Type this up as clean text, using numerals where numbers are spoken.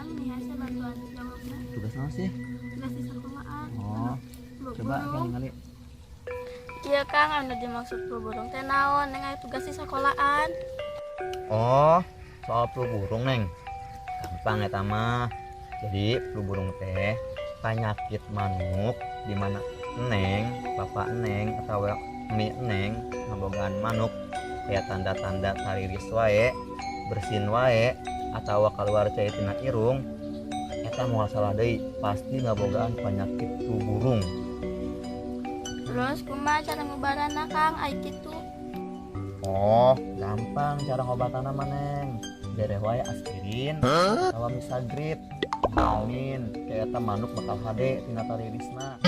Soalnya nih hese bantuan jawabna. Tugas naon sih? Tugas di sekolahan. Oh, Flu coba burung. kan ningali. Iya, Kang, anu dimaksud flu burung teh naon? Neng aya tugas di sekolahan. Oh, soal flu burung, Neng. Gampang eta mah. Jadi flu burung teh penyakit manuk di mana Neng, bapak Neng atau mi Neng ngabogaan manuk kayak tanda-tanda tariris wae, bersin wae, atau keluar cai tina irung, eta moal salah deui, pasti ngabogaan penyakit flu burung. Terus kumaha cara ngubaranna, Kang, ai kitu? Oh, gampang cara ngobatanna mah, Neng. Bere wae aspirin atau Misagrip. Jamin, kayak eta manuk bakal hade tina taririsna.